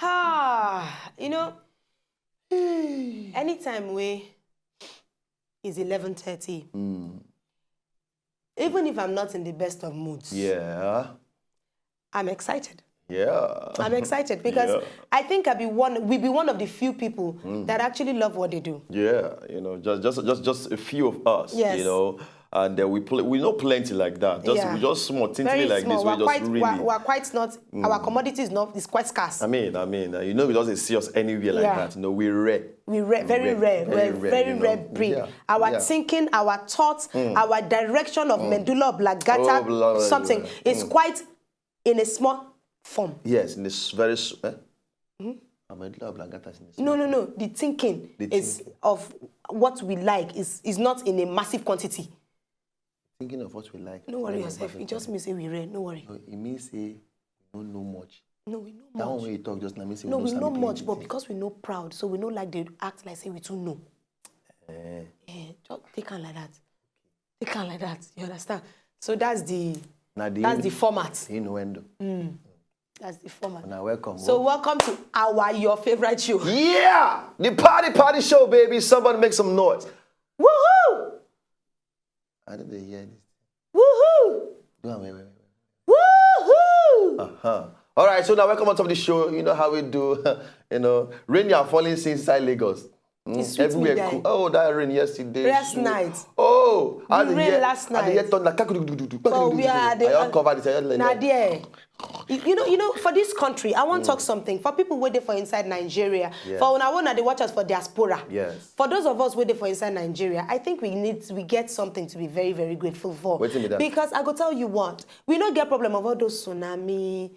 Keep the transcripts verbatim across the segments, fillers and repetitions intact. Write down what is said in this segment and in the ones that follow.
Ah, you know, anytime we is eleven thirty, even if I'm not in the best of moods, Yeah. I'm excited. Yeah. I'm excited because Yeah. I think I'll be one, will be one of the few people that actually love what they do. Yeah, you know, just just just just a few of us, Yes. you know, and uh, we play, we know plenty like that. Just Yeah. we just small, tinting Very like small. This. We're We just quite, really, we're, we're quite not. Our commodity is not. It's quite scarce. I mean, I mean, uh, you know, we don't see us anywhere like Yeah. that. You know, we rare. We rare, very rare, Very we're rare, very you know. rare breed. Yeah, Our yeah. Thinking, our thoughts, our direction of medulla oblongata, Oh, blah, blah, something blah. is quite in a small form. Yes, in this very. S- eh? I'm a little blankata in this. No, no, no. The thinking The is of what we like is is not in a massive quantity. Thinking of what we like. No worry Then yourself. we It just means say we rare. No worry. No, it means say we don't know much. No, we know That one much. When you talk just now, means say No, we we don't know sabi much, but plenty. Because we know proud, so we know like they act like say we too know. Eh, Eh, just take am like that. Take am like that. You understand? So that's the na the that's the format. Innuendo. That's the format. Now welcome. So Oh. Welcome to our your favorite show. Yeah, the party party show, baby. Somebody make some noise. Woohoo! I don't dey hear this. Woohoo! Do am well, well, well. Woohoo! Uh-huh. All right, so now welcome on top of the show. You know how we do. You know, rain are falling since inside Lagos. Mm, It sweet me everywhere die. Cool. Oh, that rain yesterday. Last sweet. night. Oh, The as the rain year, last as the year night. Thunder. Kakudukudukudu. For we are the- I all covered it. I all like Na that. there. You you know, you know, for this country, I want to talk something for people waiting for inside Nigeria. Yeah. For una wey dey watch us for diaspora. Yes. For those of us waiting for inside Nigeria, I think we need we get something to be very very grateful for. Wetin be that? Because I go tell you what, we no get problem of all those tsunami,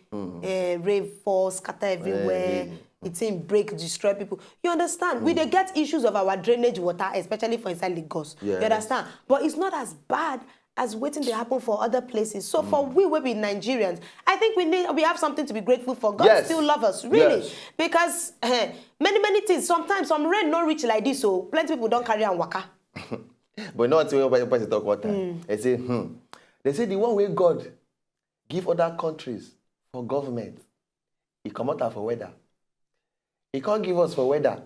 eh, rainfall, scatter everywhere. Eh, The thing break, destroy people. You understand? We dey get issues of our drainage water, especially for inside Lagos. You Yes. Understand? But it's not as bad as wetin dey happen for other places. So for we wey be Nigerians, I think we need we have something to be grateful for. God Yes. Still love us, really. Yes. Because eh, many many things, sometimes some rain no reach like this, so plenty people don carry am waka. But you know what one person talk one time? They say, hmm. They say the one way God give other countries for government, he come out for weather. He can't give us for weather.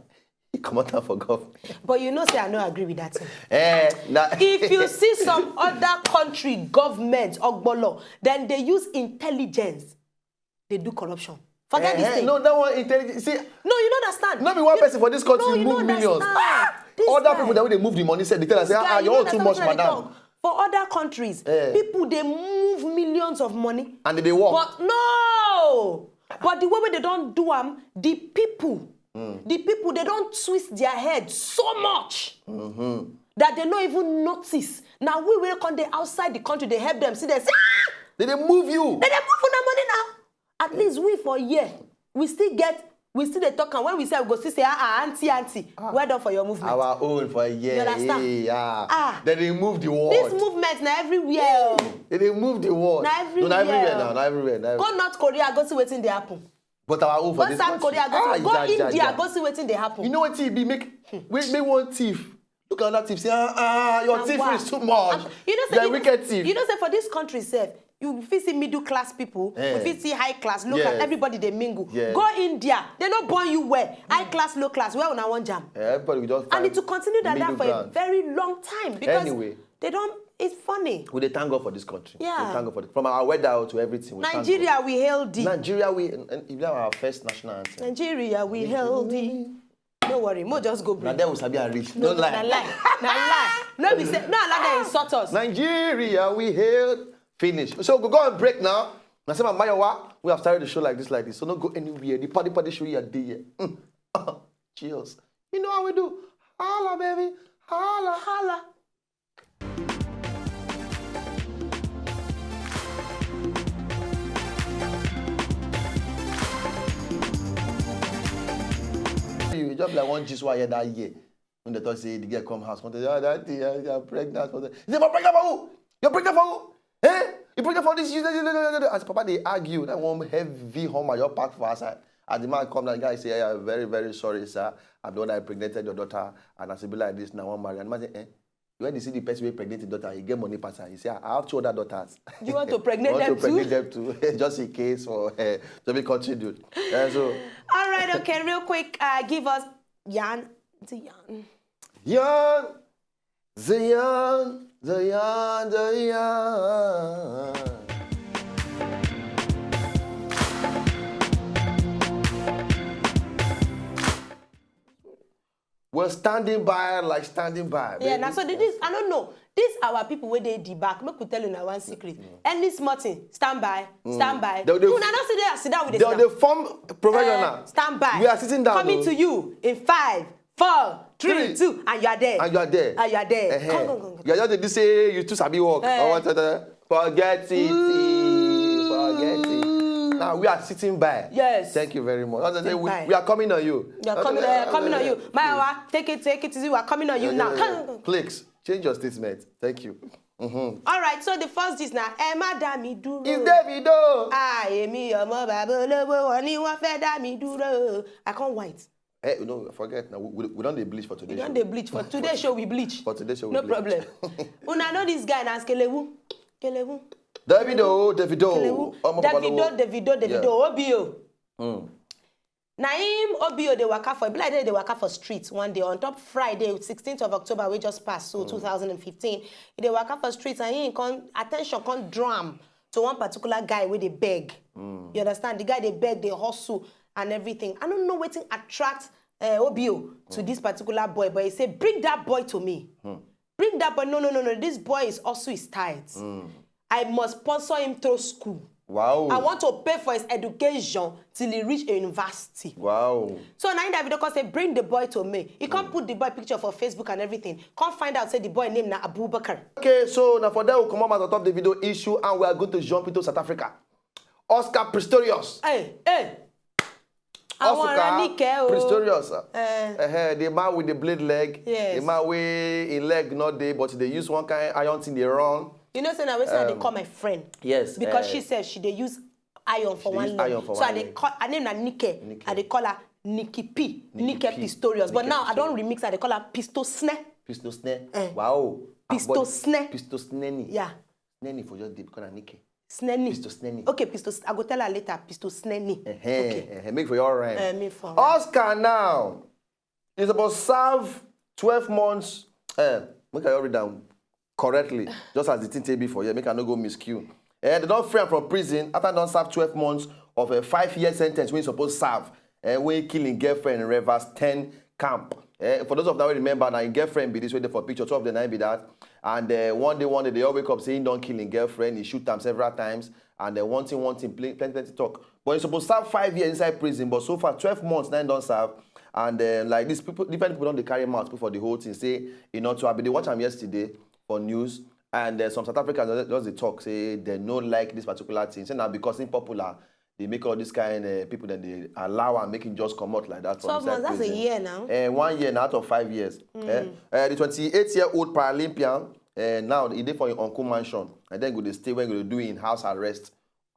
He come out for government. But you know say I no agree with that thing. Eh, na, If you see some other country government ogbolo, then they use intelligence. They do corruption. Forget Eh, this eh, thing. No, that one intelligence. See, No, you don't understand. Not be one You- person for this country no, you move don't millions. Understand. Ah, This other guy- people that when they move the money, say they tell us, say, Guy, ah, you your don't own too understand much, wetin I dey madam. Talk. For other countries, Eh. People they move millions of money. And they work. But no. But the way wey they don't do am, the people, the people they don't twist their head so much that they no even notice. Now we will come dey outside the country, they help them. See they say, ah, They, they move you. They dey move una money now. At least we for here, we still get, we still dey talk am when we say we go still say, ah, ah, auntie, auntie, well done for your movement. Our own for a year. You understand? Yeah. Ah. Then they move the world. This movement na everywhere. Oh. They, they move the world. Na No, na everywhere. everywhere now. Na everywhere. Na Go North Korea, go see wetin dey happen. But our own for Go this South country. Korea, go, Ah, see, go ja, ja, India, ja. Go see wetin dey happen. You know what T B make? We make one thief. Look at that thief. Say, ah, ah, your Na thief wa. Is too much. And you know say You're a you- wicked thief. You know say for this country sef, you fit see middle class people, Eh. you fit see high class, low class, Yes. Everybody dey mingle. Yes. Go India, they no born you well. High class, low class, where una wan jam? Eh, everybody will just And find it will continue like that middle for a ground. Very long time because Anyway. They don't. It's funny. We dey thank God for this country. Yeah. We thank God for this. From our weather to everything. We thank Nigeria, God. We healthy. Nigeria, we and, and if that our first national anthem. Nigeria, we healthy. No worry, mo just go Now bring. There we sabi and reach. No, Don't lie. Na lie, na lie. No be say, no allow them insult us. Nigeria, we hailed. Finish. So we go on break now. Now say my Mayowa, we have started the show like this, like this. So don't go anywhere. The party party show you are there. Mm. Cheers. You know how we do. Holla, baby. Holla. Holla. You just like one Jesus I hear that year. When they talk say the girl come house, come tell you, "Ah, that thing, ah, you're pregnant for the." He say, "For pregnant for who? You're pregnant for who? Eh? You pregnant for this?" You, you, you, you, you." As papa they argue, that one heavy home at your park for outside. As the man come, that guy say, "Yeah, very, very sorry, sir. I'm the one that impregnated your daughter." And as it be like this, now one marry. And the man say, "Eh? When you see the person wey pregnant him daughter, he get money pass am. He say, "I have two other daughters." You want to pregnant I want them to pregnant too? Them too, just in case for uh, to be continued. Uh, so All right, okay, real quick, uh, give us Yan. Is it Yan? Yan, Zion, Zion, Zion. We're standing by like standing by. Yeah, Baby. Now so this, I don't know. These our people where they the back. Make we tell you now one secret. Any small thing, stand by, stand by. They- they- Una not sit there, sit down with They, the they form professional. Uh, stand by. We are sitting down. Coming Oh. To you in five, four, three, Three. Two, and you are there. And you are there. And you are there. Uh-huh. Come, come, come, come. You are just dey say you too sabi work. Eh. Or what, uh, forget it. Forget it. Now we are sitting by. Yes. Thank you very much. As I say, Sit we, by. We are coming on you. You are coming, uh, coming on you. My hour, take it, take it easy. We are coming on you now. Come, come, come. Please change your statement. Thank you. Mm-hmm. All right, so the first is now Emma Dami Duro. It's Davido. Ah, èmi ọmọ bàbá olówó wọn ni wọ́n fẹ́ dá mi dúró. I can't white. Hey, you know, forget now. We, we, we don't dey bleach for today. You don't dey bleach for today show we bleach. For today show we No bleach. Problem. Una know this guy na Skelewu. Skelewu. Davido, Davido. Skelewu. Ọmọ bàbá Davido, olówó. Davido, Davido, Yeah. Obio. Mm. Na him Obio dey waka for, e be like they dey waka for street one day on top Friday, sixteenth of October, wey just pass, so two thousand and fifteen. He dey waka for street and he come, attention come draw am to one particular guy wey dey beg. You understand? The guy dey beg, dey hustle and everything. I don't know wetin attract uh, Obio to this particular boy, but he say, "Bring that boy to me. Bring that boy. No, no, no, no. This boy is also his tight. I must sponsor him through school. Wow. I want to pay for his education till he reach a university." Wow. So now Davido come say, "Bring the boy to me." He come put the boy picture for Facebook and everything. Come find out say the boy name na Abubakar. Okay, so now for that, we come out on top the video issue and we are going to jump into South Africa. Oscar Pistorius. Hey, hey. Àwọn Oscar ọ̀rẹ́ níkẹ́ o. Pistorius. Eh. Uh-huh, the man with the blade leg. Yes. The man wey him leg not dey, but they use one kind iron thing they run. You know say na wetin I dey call my friend. Yes, Because eh, she said she dey use iron for She one use leg. iron for So one I dey leg. Call her name na Nike. Nike. I dey call her Nikki P. Nikki Nike P. Pistorius. But Nike now I don Pistorius. Remix. I dey call her Pisto Snare. Pistol snare. Eh. Wow. Pistol But snare. Pistol snare ni. Yeah. Snare ni for just dey because na Nike. Sneni. Pistol snare ni. Okay, Pisto. I go tell her later. Pisto Sneni. Eh-heh, Okay. Eh-heh, make for your rhyme. Eh, me for. Oscar now. He's about serve twelve months. Uh, make I read down correctly, just as the thing take be for here. Make I no go miscue. Eh, they don't free am from prison after don serve twelve months of a five-year sentence wey he suppose serve. Eh, wey kill him girlfriend in Rivers ten camp. Eh, for those of that wey remember, na him girlfriend be this wey dey for picture. Two of them na him be that. And uh, one day, one day, they all wake up say he don kill him girlfriend. He shoot am several times. And then one thing, one thing, plenty, plenty talk. But he suppose serve five years inside prison. But so far, twelve months na him don serve. And uh, like this, people, different people don dey carry mouth put for the whole thing. Say e not too. I bin dey watch am yesterday for news. And uh, some South Africans just, just dey talk say they no like this particular thing. Say na because him popular, they make all this kind uh, people then they allow and make him just come out like that. From Twelve inside months, that's a prison. Year now. Uh, one year now out of five years. Eh? Uh, the twenty-eight-year-old Paralympian uh, now he dey for him uncle mansion. And then go dey stay when go dey do in house arrest.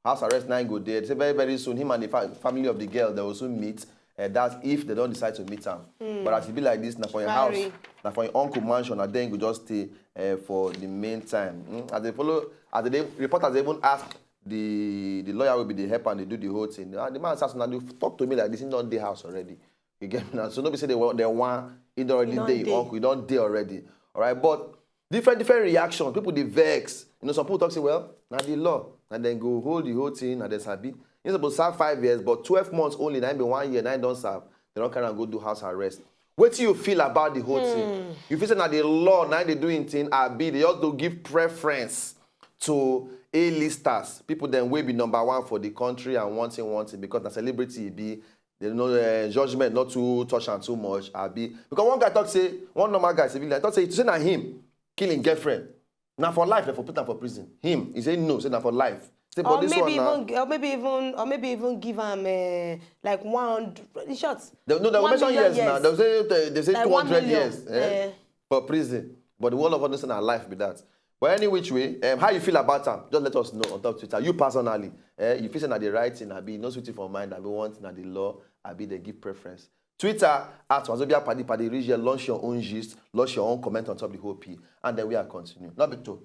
House arrest now go there. Say very very soon him and the fa- family of the girl they will soon meet. Uh, that's if they don't decide to meet am. But as e be like this, na for your house, Very. Na for your uncle mansion, and then you just stay uh, for the meantime. Mm? As they follow, as the reporters even ask the the lawyer will be the helper and they do the whole thing. And the man says, "Now you talk to me like this, he don't dey house already." You get me now? So nobody say they want they want he don't already He don't dey dey. Uncle, he don't dey already. All right, but different different reactions. People dey vex. You know, some people talk say, "Well, now the law," and then go hold the whole thing and then sabi. You suppose serve five years, but twelve months only. Now be one year. Now don't serve. They don't carry and go do house arrest. What do you feel about the whole thing? You feel say now the law now they doing thing. I be they just do give preference to A-listers, people then will be number one for the country and one thing, one thing because the celebrity e be they know uh, judgment not too touch and too much. I be because one guy talk say one normal guy civilian talk say to say na him killing girlfriend na for life they for put am for prison. Him he say no say na for life. Say but Or this maybe one na even, or maybe even, or maybe even give am uh, like one hundred. In short, they, no they will one mention million years now. They will say they, they say Like two one hundred million, years eh, eh. For prison. But the whole of us know say na life be that. But any which way, um, how you feel about am? Just let us know on top Twitter. You personally, eh, you feel say na the right thing, abi no sweet you for mind, abi want na the law, abi they give preference. Twitter at Wazobia Paddy Paddy. Reach there, launch your own gist, launch your own comment on top of the whole P, and then we are continue. Not big two.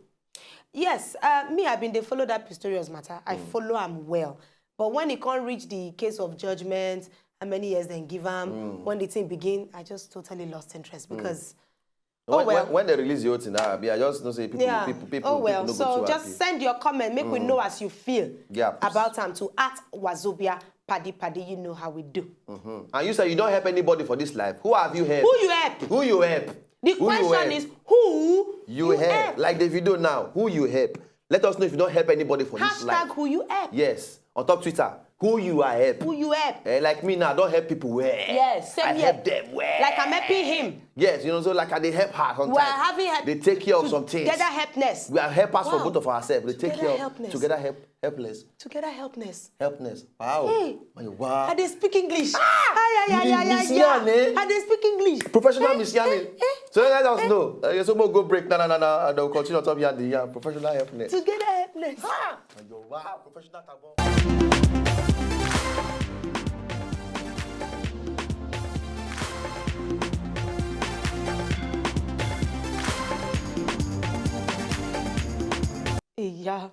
Yes, uh, me, I been dey follow that Pistorius matter. I follow am well. But when e come reach the case of judgment, how many years dem give am, when the thing begin, I just totally lost interest because, When, oh well. when, when they release the whole thing, ah, I just know say people, Yeah. people, people, Oh well. people no So go too just happy. Send your comment, make we know as you feel Yeah, please. about am to at Wazobia Paddy Paddy. You know how we do. And you say you don't help anybody for this life. Who have you helped? Who you help? Who you help? The Who question you help? Is who You help. Like the video now. Who you help? Let us know if you don't help anybody for this Hashtag life. Who you help? Yes. On top Twitter. Who you are help? Who you help? Eh, like me now, I don't help people well. Yes, same I here. Help them well. Like I'm helping him. Yes, you know, so like I dey help her sometimes. Well, having help They take care of to- some things. Together helpness. We are helpers for Wow. both of ourselves. They take Together care of helpness. Together help helpless. Together helpness. Helpness. Wow. Hey. Wow. I dey speak English. Ah! Ay, ay, ay, Miss ay, ay. Yanni. I dey speak English. Professional Eh, Miss Yanni. eh, eh, So let us eh. know. Uh, so we'll go break. No, no, no, no. And we'll continue talking about the yeah, professional helpness. Together helpness. Ah, wow, professional tagbon. Yeah.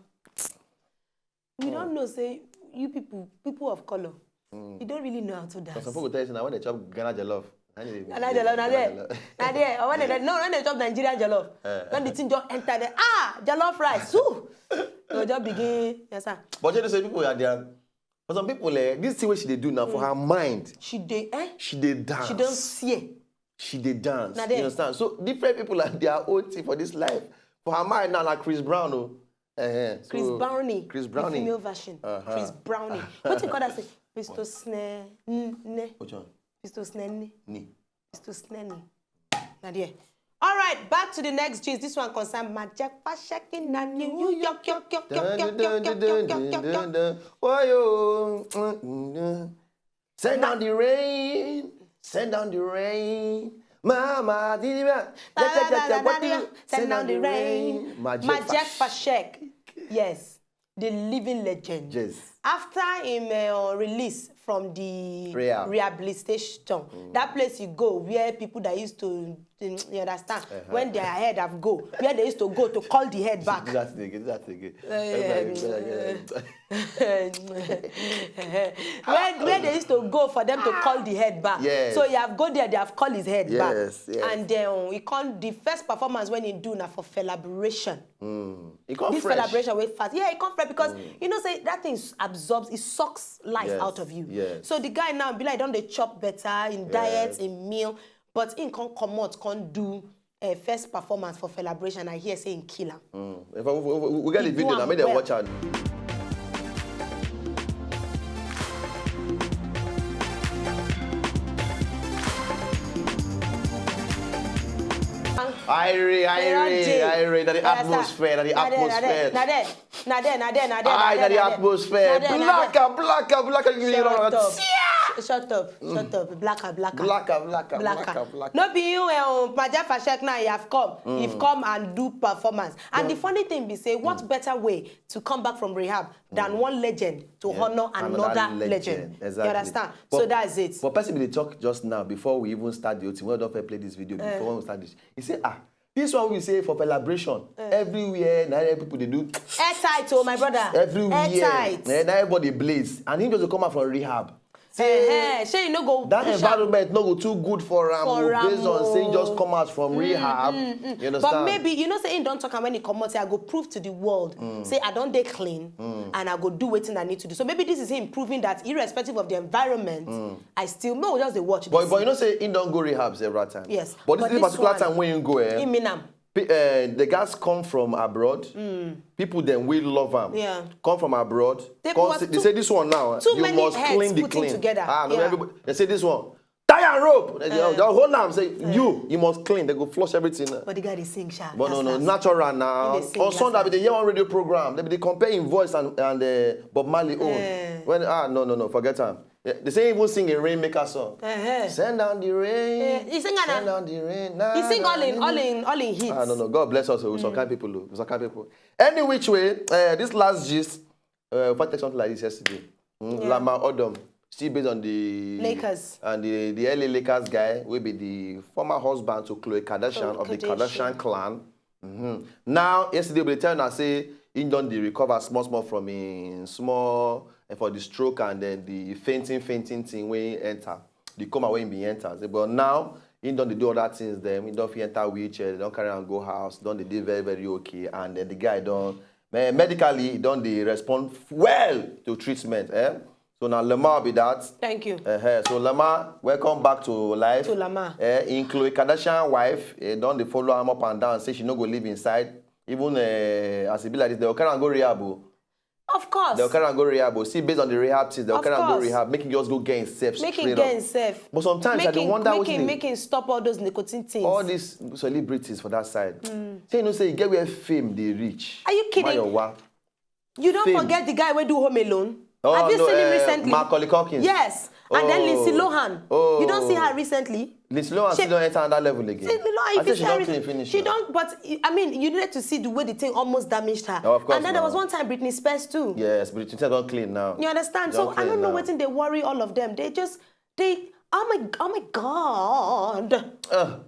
We don't know say you people, people of color, you don't really know how to dance. Some people tell you say na when they chop Ghana jollof. Na they- Na there, na there, na there. Or when they no, when they chop Nigerian jollof, Eh. When the thing just enter there, ah, jollof rice, ooh, they go just begin. Yes, sir. But you know say people are there. For some people, eh, this thing wey she dey do now for her mind, She dey, eh? She dey dance. She don see it. She dey dance. Na You there. Understand? So different people have their own thing for this life. For her mind now, like Chris Brown, oh. Eh, eh. So, Chris Brownie, Chris the Brownie. Female version. Uh-huh. Chris Brownie. What you call that? Say, Mister Sne, n-, ne, Which one? Mister Sne, ne, Ni. Mister Sne, ne. Na there. All right, back to the next gist. This one concern Majek Fashek in New York, York, York, York, York, York, York, York, York, York, York. Oh, yo. Send down the rain. Send down the rain. Mama, did you Send down the rain. Majek Majek Fash- Fashek. Yes. The living legend. Yes. After him uh, release from the Rehab. Rehabilitation, that place you go where people that used to, um, you understand, when their head have go, where they used to go to call the head back. Do that thing again. Do that thing again. Eh, where, where they used to go for them to call the head back. Yes. So you have go there, they have called his head back. Yes, yes. And then he called the first performance when he do now for celebration. It come This fresh. Celebration way fast. Yeah, it come fresh because you know say that thing s- absorbs, it sucks life Yes, out of you. Yes. So the guy now be like, don't they chop better in diet, Yes. In meal, but in can come out, can do a first performance for celebration. I hear say in kill am. If I, we, we, we get the He do video now, am make them well. Watch out. Irie, Irie, Irie, that the atmosphere, that the atmosphere. Na there, na there, na there, na there. Aye, that the atmosphere. Blacker, blacker, blacker. Shut up. Shut up. Shut up. Blacker, blacker. Blacker, blacker, blacker, blacker. No be you, eh, oh, Majek Fashek now you have come. You've come and do performance. And the funny thing be say, what better way to come back from rehab than one legend to honor another, legend? Exactly. You understand? But, So that's it. But person be dey talk just now before we even start the whole thing. When we don't play this video before when we start this, he say, ah, this one we say for celebration everywhere. Now people they do Airtight, oh my brother. Everywhere. Airtight. Eh, now everybody blaze, and he just come out from rehab. Eh, shey you no go That push am? Environment no go too good for am For oh, based am, on say he oh. just come out from rehab. You understand? But maybe you know say he don talk am when he comot say I go prove to the world say I don dey clean and I go do wetin I need to do. So maybe this is him proving that irrespective of the environment, I still no just dey watch. But This. But you know say he don go rehab several times. Yes, But this, but this this particular one, time when you go, eh, He mean am. pe- eh, the guys come from abroad. People then we love am. Yeah. Come from abroad. They Come was say, they too- say this one now. too You many must heads clean the putting clean. Together. Ah, no, Yeah. everybody. They say this one. Tie and rope. They, they hold am. Say you, you must clean. They go flush everything. But the guy dey sing sha. But no, Last, no, last. natural now. He dey sing On Sunday, last. they hear one radio program. They be dey compare him voice and and uh, Bob Marley own. Eh. When ah no no no, forget am. Yeah, they say he even sing a rainmaker song. Uh-huh. Send down the rain. Eh, he sing am Send na. Down the rain. Na, He sing na, all in na, all na. in all in hits. Ah no no, God bless us with some kind people, oh, with some kind people. Any which way, uh, this last gist, uh, if I take something like this yesterday, mm, Yeah. Lamar Odom, still based on the Lakers. And the the L A Lakers guy will be the former husband to Khloe Kardashian of the Kardashian clan. Mm-hmm. Now, yesterday we tell una say he don dey recover small small from him small eh, for the stroke and then the fainting fainting thing wey enter the coma wey he bin enter. Say, but now he don dey do other things dem. He don fit enter wheelchair. They don carry am go house. Don dey dey very very okay. And then the guy don eh, medically he don dey respond well to treatment. Eh? So na Lamar be that. Thank you. Uh-huh. So Lamar, welcome back to life. To Lamar. Uh, in Khloe Kardashian wife, uh, don dey follow am up and down, say she no go live inside. Even uh, as e be like this, they go carry am go rehab. Oh. Of course. They go carry am go rehab. Oh. See, based on the rehab things, they go Of carry am go course. rehab, make him just go get himself Make him straight get up. Himself. But sometimes make I dey him, wonder make wetin him, dey- make him stop all those nicotine things. All these celebrities for that side. Say you know say you get where fame dey reach. Are you kidding? Mayowa. You don't Fame. Forget the guy wey do Home Alone. Oh, Have you no, seen him eh, recently? Macaulay Culkin. Yes. And then Oh. Lindsay Lohan. Oh. You don't see her recently. Lindsay Lohan She- still don enter another level again. See, Lindsay Lohan, I if say you she see don her clean recently, finish. she Oh. don't. But I mean, you needed to see the way the thing almost damaged her. Oh, of course, And then there was now. One time Britney Spears too. Yes, but Britney don clean now. You understand? She So don I don't clean know now. Wetin dey worry all of them. They just they. Oh my oh my God. Uh,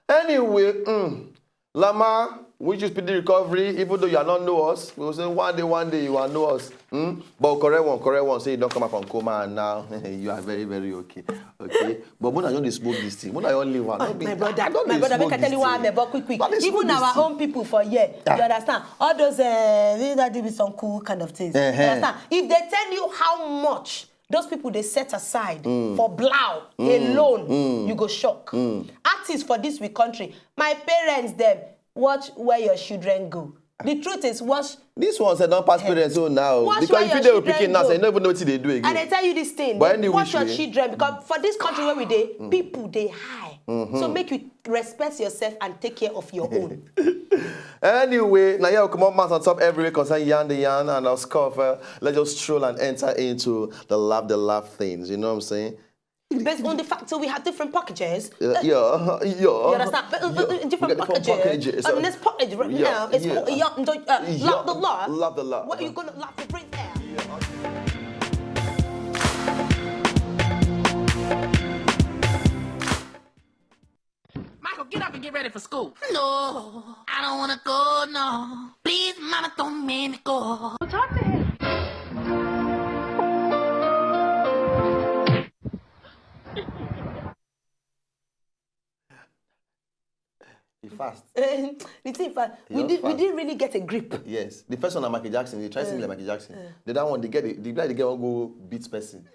anyway, mm, Lamar, we wish you speedy recovery, even though you are not know us. We will say one day, one day you will know us. Mm? But correct one, correct one, say you don come out from coma and now you are very, very okay. Okay? But when I don dey smoke this thing, when I don leave, I don be, My brother, I don my dey brother, smoke make I tell this you what thing. I'm about quick, quick. I don dey smoke Even this our thing. Own people for here, Ah. You understand? All those uh, these that do with some cool kind of things. You Uh-huh. Understand? If they tell you how much those people they set aside for blow alone, you go shock. Artists for this we country, my parents them watch where your children go. The truth is watch. This one said don't pass parents own now. Watch Because where if you your dey with children pikin now, go. say you no even know wetin they do again. And I tell you this thing, But anyway, watch your sure. Children because for this country where we dey, people they high. So make you respect yourself and take care of your own. Anyway, now here we come up mass on top everywhere concern yarn the yarn and our scoff. Uh, let's just stroll and enter into the laugh the laugh things. You know what I'm saying? Based on the fact that we have different packages. Yeah, yeah, yeah. You understand? But, uh, Yeah. uh, different We got different packages. packages. And this package right Yeah, now is yeah. called Yum, uh, Yeah. Love the Love. Love the Love. What are you gonna love to bring there? Michael, get up and get ready for school. No, I don't wanna go, no. Please, mama, don't make me go. Talk to him. He fast. The thing fast. We Yours did we fast. Didn't really get a grip. Yes. The first one na Michael Jackson. They try sing like Michael Jackson. The other one, they get the, the guy they get one go beat person.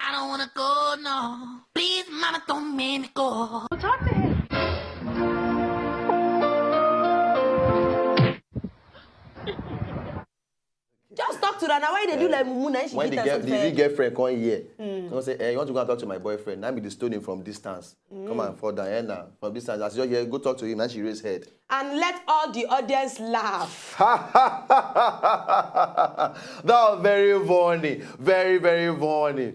I don't wanna go, no. Please, mama, don't make me go. Talk to him. Just talk to her. Now why they do like mumu? Now she When the, get girl, her the real something. Girlfriend come here, come say, hey, you want to go and talk to my boyfriend? Now be the stoning from distance. Come and fall down here now. From distance, as you hear, go talk to him. Now she raise head. And let all the audience laugh. That was very funny. Very, very funny.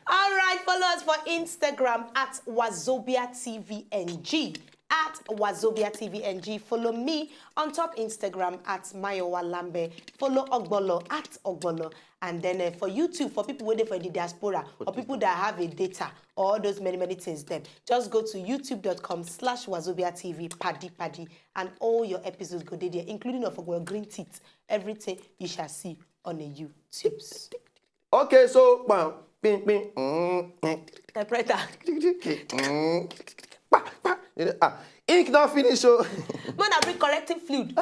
All right, follow us for Instagram at Wazobia T V N G. At Wazobia T V N G. Follow me on top Instagram at Mayowa Lambe. Follow Ogbolo at Ogbolo. And then uh, for YouTube, for people waiting for the diaspora or people that have a data or all those many, many things, then just go to youtube.com slash Wazobia TV, paddy paddy, and all your episodes go dey there, including of your green teeth, everything you shall see on a YouTube. Okay, so bam, ping, ping, mm, mm, Typewriter. mm, pa, pa, you know, ah, ink not finish, so. When I bring corrective fluid.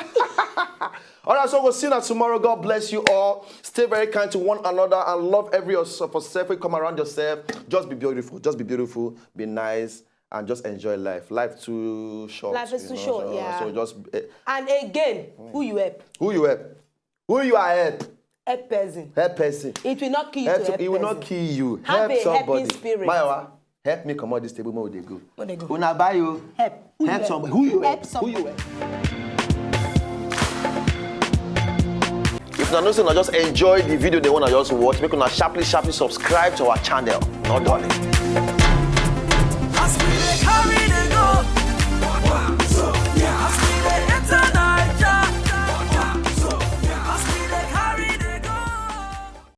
All right, so we'll see you tomorrow. God bless you all. Stay very kind to one another and love every yourself for self. Come around yourself. Just be beautiful. Just be beautiful. Be nice and just enjoy life. Life too short. Life is You too know, short, so, yeah. So just eh, And again, who you help? Who you help? Who you are help? Help person. Help person. It will not kill you Help to help it will not person. Kill you. Have Help a helping somebody. Spirit. Mayowa, help me come out this table. Where they go? Where they go? Una buy you. Help. Who you Help help? Somebody. Who you Help help? Who you somebody. Help? If una know say una just enjoy the video they wanna just watch, make una sharply sharply subscribe to our channel. No darling.